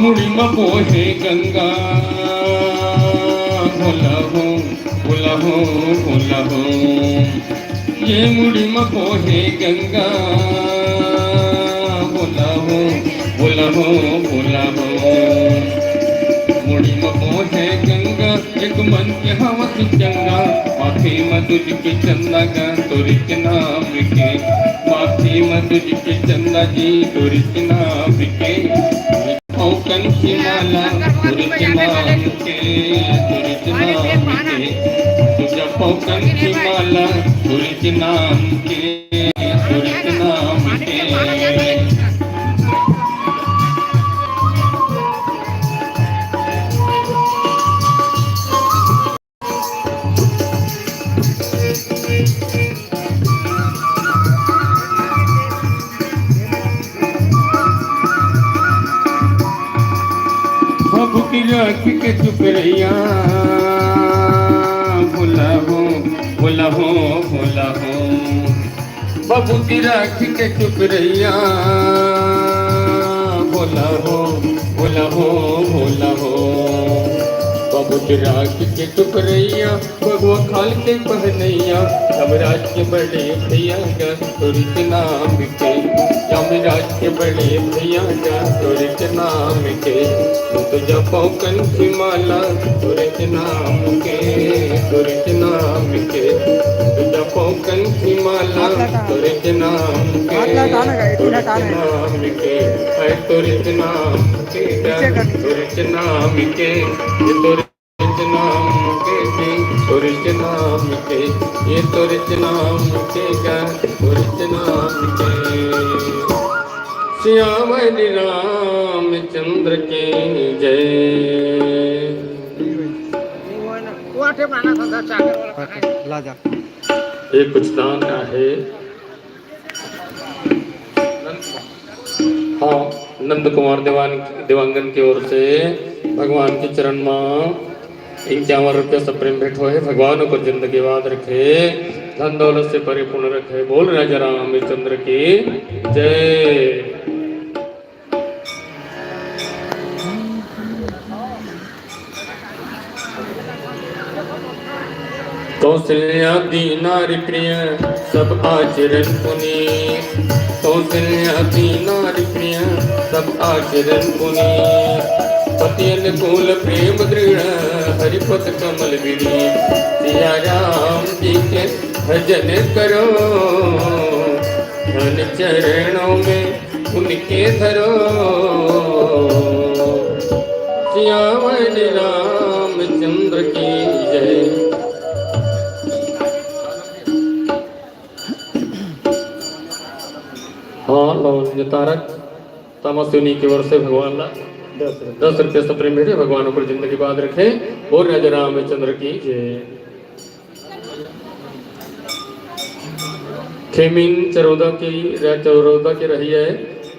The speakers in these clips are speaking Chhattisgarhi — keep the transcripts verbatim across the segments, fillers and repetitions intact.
मुड़ी म बोहे गंगा, भोला हो, भोला हो, भोला हो। ये मुड़ी म बोहे गंगा, भोला हो, भोला हो, भोला हो। मुड़ी म बोहे गंगा, एक मन के हवस चंगा, माथे म तुझ के चंदा गा, तोरे के नाम के। माथे म तुझ के चंदा जी, तोरे के नाम के। पौकन की माला, तोरे के नाम के, तोरे के नाम के। तुझा पौकन की माला, तोरे के नाम के, तोरे के नाम के। भभूति राख के चुप रहिया, भोला हो, भोला हो, भोला हो। भभूति राख के चुप रहिया, भोला हो, भोला हो, भोला हो। भभूति राख के चुप रहिया, भगवा खाल के पहनैया, यमराज के बड़े भैया गा, तोरे के नाम के। यमराज के बड़े भैया गा, तोरे के नाम के। तुझा पौकन की माला, तोरे के नाम के, तोरे के नाम के। तुझा पौकन की माला, तोरे के नाम के, तोरे के नाम के। है तोरे के नाम के गा, तोरे के नाम के। ये तोरे के नाम के जी, तोरे के नाम के, ये तोरे के नाम के गा, तोरे के नाम के। सियावर रामचंद्र की जय। ला जा। ये कुछ दान आहे। हाँ, नंद कुमार देवान, देवांगन के ओर से भगवान के चरण मा इक्यावन रुपया सप्रेम भेंट होए। भगवान ओकर जिंदगी आबाद रखे, धन दौलत से परिपूर्ण रखे। बोल राजा रामचंद्र की जय। कौशल्या दी नारी प्रिय, सब आचरण पुनीत। कौशल्या दी नारी प्रिय, सब आचरण पुनीत। पति अनुकूल प्रेम दृढ़, हरिपद कमल विनीत। सिया राम जी के भजन करो, ध्यान चरणों में उनके धरो। सियावर रामचंद्र की जय। हाँ, लौंज तारक तमस्विनी की ओर से भगवान ला दस रुपया सप्रेम भेंटे। भगवान ओकर जिंदगी आबाद रखे। बोल राजा रामचंद्र की जय। खेमिन चरौदा की, चरौदा के रही है।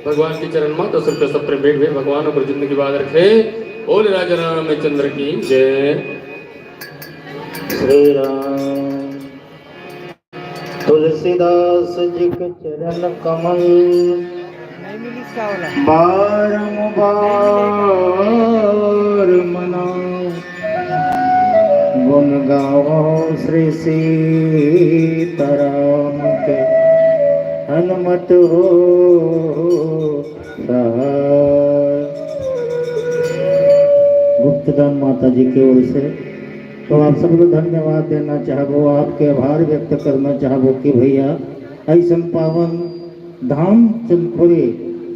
भगवान के चरण में दस रुपया सप्रेम भेंट भेंटे। भगवान ओकर जिंदगी आबाद रखे। बोल राजा रामचंद्र की जय। श्री राम। तुलसीदास जी के चरण कमल बारंबार मनाओ। गुण गावो श्री सीताराम के, हनुमत हो सहाय। गुप्तदान माता जी के ओर से। तो आप सब ला धन्यवाद देना चाहबो, आपके आभार व्यक्त करना चाहबो कि भैया, अइसन पावन धाम चंदखुरी,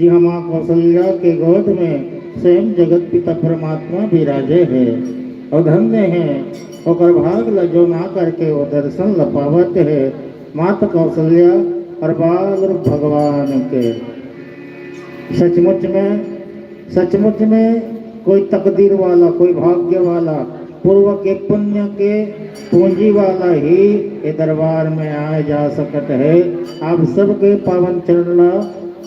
जिहाँ माँ कौशल्या के गोद में स्वयं जगत पिता परमात्मा विराजे हे अउ धन्य हे ओकर भाग ला जोना करके वो दर्शन ला पावत हे। माता कौशल्या अउ बाल रूप भगवान के सचमुच में, सचमुच में कोई तकदीर वाला, कोई भाग्य वाला, पूर्व के पुण्य के पूंजी वाला ही ये दरबार में आए जा सकत हे। आप सबके पावन चरण ला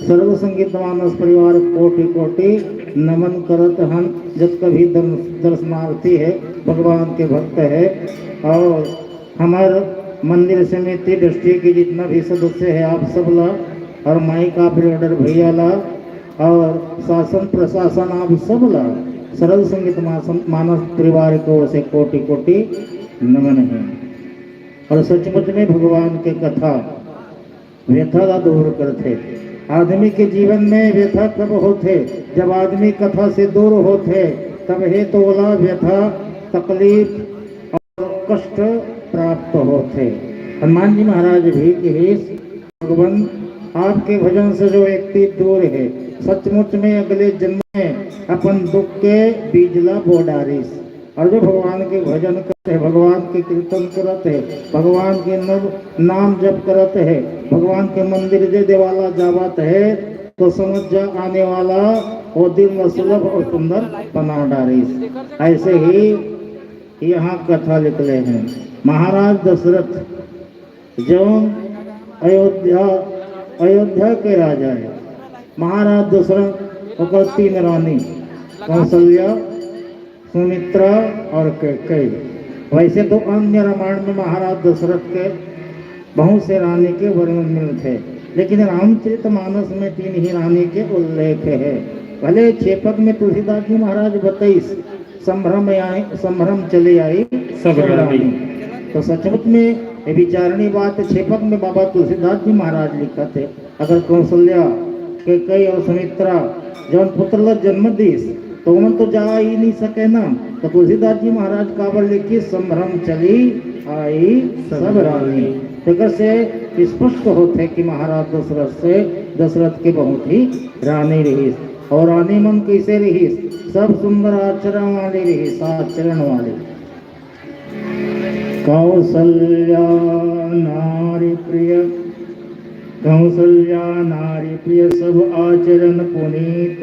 सर्व संगीत मानस परिवार कोटि कोटि नमन करत हन। जतका भी दर्श-, दर्शनार्थी हे, भगवान के भक्त हे अउ हमर मंदिर समिति ट्रस्टी के जितना भी सदस्य हे, आप सब ला अउ माइक ऑपरेटर भैया ला और शासन प्रशासन आप सब ला सरल संगीत मासन-, मानस परिवार की ओर से कोटि कोटि नमन है। और सचमुच में भगवान के कथा व्यथा ला दूर करथे। आदमी के जीवन में व्यथा कब होथे? जब आदमी कथा से दूर होथे, तब हे तो ओला व्यथा, तकलीफ और कष्ट प्राप्त होथे। हनुमान जी महाराज भी कहिस, भगवान, आपके भजन से जो व्यक्ति दूर है, सचमुच में अगले जन्म में अपन दुख के बीज ला बो डारिस। और जो भगवान के भजन करत है, भगवान के कीर्तन करत है, भगवान के नव नाम जप करत है, भगवान के मंदिर जे देवाला जावत है, तो समझ जा, आने वाला वो दिन ला सुलभ और सुंदर बना डारिस। ऐसे ही यहाँ कथा निकले हैं। महाराज दशरथ जो अयोध्या, अयोध्या के राजा है, महाराज दशरथ, ओकर तीन रानी, कौशल्या, सुमित्रा और कैकेयी। वैसे तो अन्य रामायण में महाराज दशरथ के बहुत से रानी के वर्णन मिलथे, लेकिन रामचरित मानस में तीन ही रानी के उल्लेख है। भले क्षेपक में तुलसीदास जी महाराज बतइस, संभ्रम यानी संभ्रम चली आई सब रानी। तो सचमुच में ये विचारणी बात क्षेपक में बाबा तुलसीदास जी महाराज लिखत है। अगर कौशल्या, कैकेयी और सुमित्रा जौन पुत्र ला जन्म दीस, तो ओमन तो जा ही नहीं सके ना। तो तुलसीदास जी महाराज काबर लिखिस, संभ्रम चली आई सब रानी। तेकर से स्पष्ट होथे कि महाराज दशरथ से, दशरथ के बहुत ही रानी रहिस। और रानी मन कैसे रहिस? सब सुंदर आचरण वाली रहिस, आचरण वाली। कौशल्या नारी प्रिय, कौशल्या नारी प्रिय, सब आचरण पुनीत।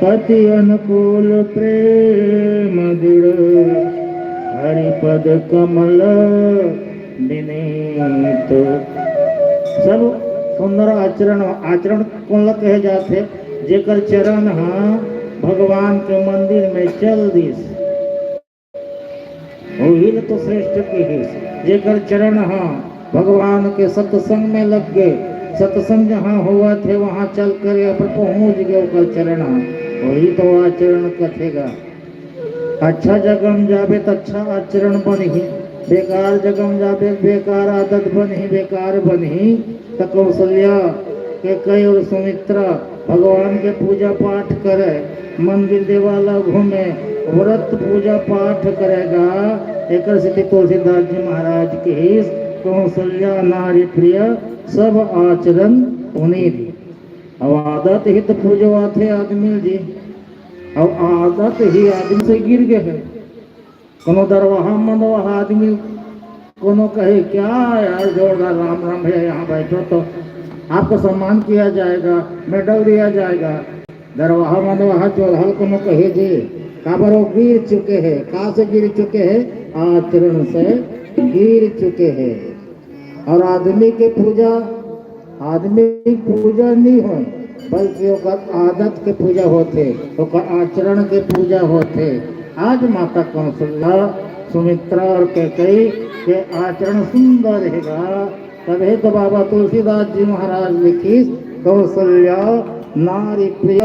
पति अनुकूल प्रेम दृढ़, हरि पद कमल विनीत। सब सुंदर आचरण, आचरण कोन ला कहे जाथे? जेकर चरण ह भगवान के मंदिर में चल दिस, वही ल तो श्रेष्ठ कहिस। जेकर चरण ह भगवान के सत्संग में लग गए, सत्संग जहाँ होवत हे, वहाँ चल कर अपन पहुँच गए, ओकर चरण ह, वही तो आचरण कथे गा। अच्छा जगह में जाबे त अच्छा आचरण बनही, बेकार जगह में जाबे, बेकार आदत बनही, बेकार बनही। त कौशल्या, कैकेयी और सुमित्रा भगवान के पूजा पाठ करे, मंदिर देवाला घूमे, व्रत पूजा पाठ करे गा। एकर सेती तुलसीदास जी महाराज कहिस, कौशल्या नारी प्रिय, सब आचरण पुनीत। अब आदत ही तो पूजवाथे आदमी जी, अब आदत ही आदमी से गिर गए है। कोनो दरवाहा मंदवाहा आदमी, कोनो कहे, "क्या यार, जोरदार राम राम भैया, यहाँ बैठो तो आपको सम्मान किया जाएगा, मेडल दिया जाएगा।" दरवाहा मंदवाहा चोरहल कोनो कहे जी, काबर वो गिर चुके हैं। का से गिर चुके हैं? आचरण से गिर चुके हैं। और आदमी के पूजा, आदमी के पूजा नहीं होय, बल्कि ओकर आदत के पूजा होथे, ओकर आचरण के पूजा होथे। आज माता कौशल्या, सुमित्रा और कैकेयी के आचरण सुंदर रहेगा, तभे तो बाबा तुलसीदास जी महाराज लिखिस, "कौशल्या नारी प्रिय,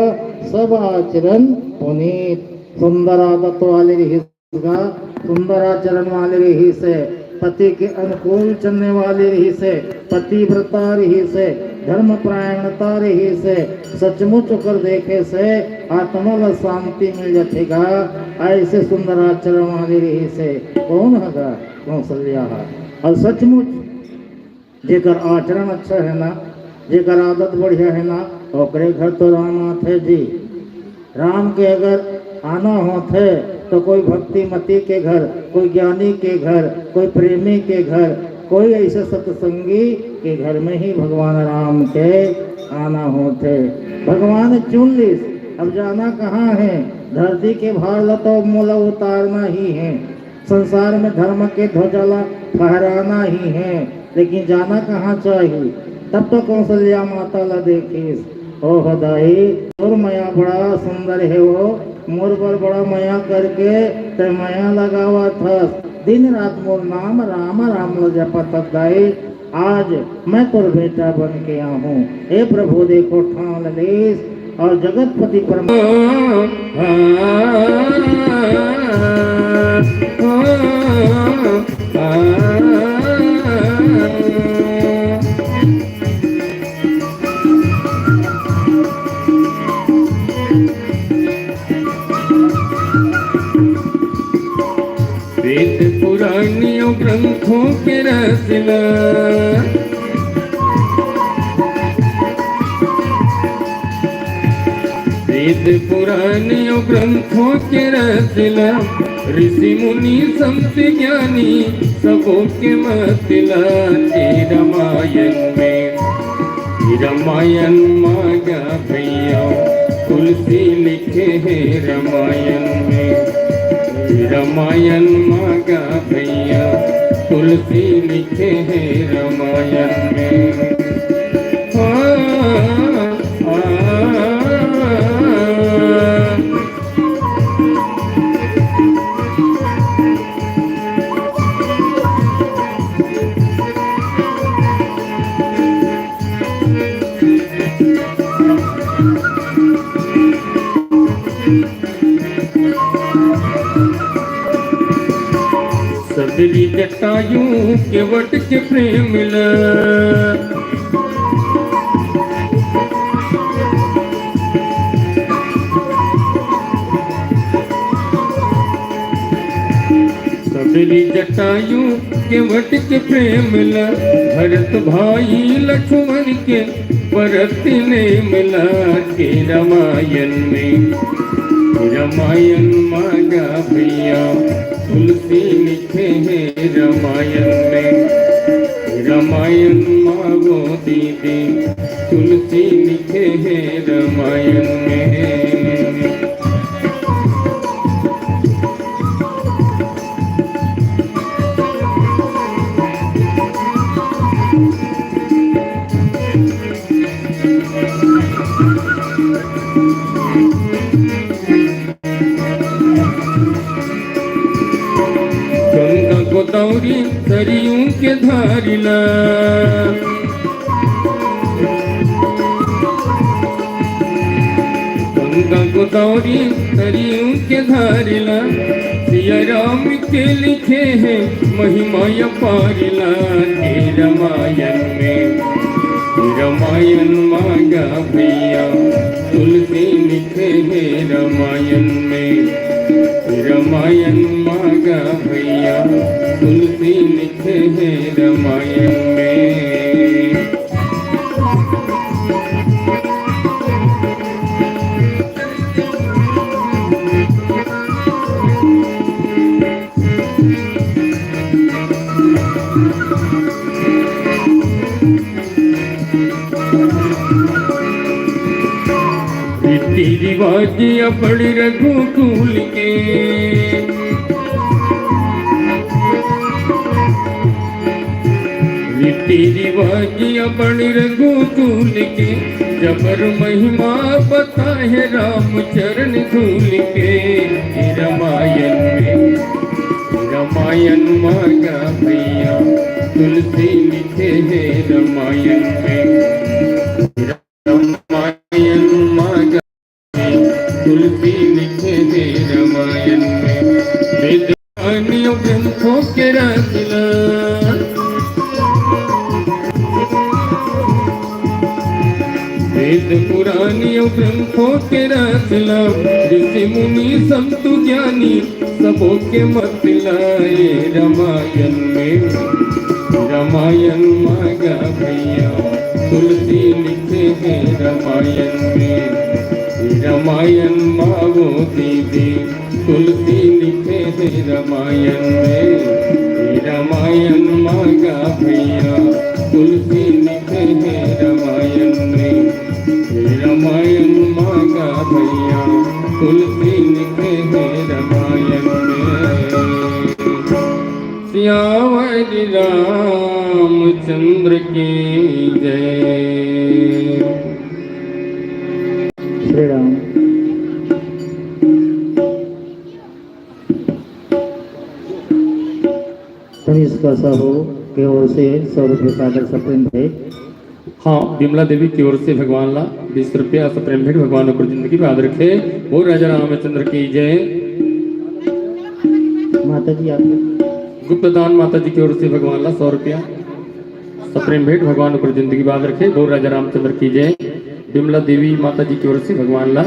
सब आचरण पुनीत।" सुंदर आदत वाली रहिस गा, सुंदर आचरण वाली रहिस हे, पति के अनुकूल चलने वाली रहिस हे, पतिव्रता रहिस हे, धर्म परायणता रहिस हे, सचमुच ओकर देखे से आत्मा ला शांति मिल जाथे गा। ऐसे सुंदर आचरण वाली रहिस हे। कौन हे गा? कौशल्या हे। और सचमुच जेकर आचरण अच्छा हे ना, जेकर आदत बढ़िया हे ना, ओकरे घर तो राम आथे जी। राम के अगर आना होथे तो कोई भक्तिमती के घर, कोई ज्ञानी के घर, कोई प्रेमी के घर, कोई ऐसे सत्संगी के घर में ही भगवान राम के आना होथे। भगवान चुन लिस, अब जाना कहाँ हे? धरती के भार ला तो मोला उतारना ही हे। संसार में धर्म के ध्वजा ला फहराना ही हे, लेकिन जाना कहाँ चाही? तब तो कौशल्या माता ला देखिस, "ओह दाई, तोर मया बड़ा सुंदर हे वो, मोर बर बड़ा मया करके तैं मया लगावत हस, दिन रात मोर नाम राम राम ला जपत हस दाई, आज मैं तोर बेटा बन के आहूँ।" हे प्रभु, देखो ठान लेस, अउ जगतपति परम वेद पुराण अउ ग्रंथों के रस ला, वेद पुराण अउ ग्रंथों के रस ला, ऋषि मुनि संत ज्ञानी सबो के मत ला। ए रामायण में, ए रामायण मा गा भैया, तुलसी लिखे हे रामायण में। ए रामायण मा गा भैया, तुलसी लिखे हे रामायण में। आ, आ, आ, सबरी जटायु के वट के प्रेम ला, सबरी जटायु के वट के प्रेम ला, भरत भाई लक्ष्मण के परत नेम ला। ए रामायण में, ए रामायण मा गा भैया, तुलसी लिखे हे रामायण में। ए रामायण मा वो दीदी, तुलसी लिखे हे रामायण में। गंगा गोदावरी सरयू के धारी ला, गंगा गोदावरी सरयू के धारी ला, सिया राम के लिखे हे महिमा अपार ला। ए रामायण में, ए रामायण मा गा भैया, तुलसी लिखे हे रामायण में। ए रामायण मा गा भैया, तुलसी लिखे हे रामायण में। रीति रिवाज अब्बड़ रघुकुल के, रीति रिवाज अब्बड़ रघुकुल के, जबर महिमा बताहे रामचरण धूल के। ए रामायण में, ए रामायण मा गा भैया, तुलसी लिखे हे रामायण में। रामायण मा गा, तुलसी लिखे हे रामायण में। वेद पुराण अउ ग्रंथों के रस ला, वेद पुराण अउ ग्रंथों के रस ला, ऋषि मुनि संत ज्ञानी सबो के मत ला। ए रामायण में, रामायण मा गा भैया, तुलसी लिखे हे रामायण में। ए रामायण मा वो दीदी, तुलसी लिखे हे रामायण में। ए रामायण मा गा भैया, तुलसी लिखे हे रामायण में। ए रामायण मा गा भैया, तुलसी लिखे हे रामायण में। सियावर रामचंद्र की जय। श्री राम। तनिष्का साहू के ओर से सौ रुपये का आदर सप्रेम भेंट। हाँ, विमला देवी की ओर से भगवान ला बीस रुपया सप्रेम भेंट, भगवान ओकर जिंदगी बांध रखे। बोल राजा रामचंद्र की जय। माता जी, आप गुप्त दान माता जी की ओर से भगवान ला सौ रुपया सप्रेम भेंट, भगवान ओकर जिंदगी बांध रखे। बोल राजा रामचंद्र की जय। विमला देवी माता जी की ओर से भगवान ला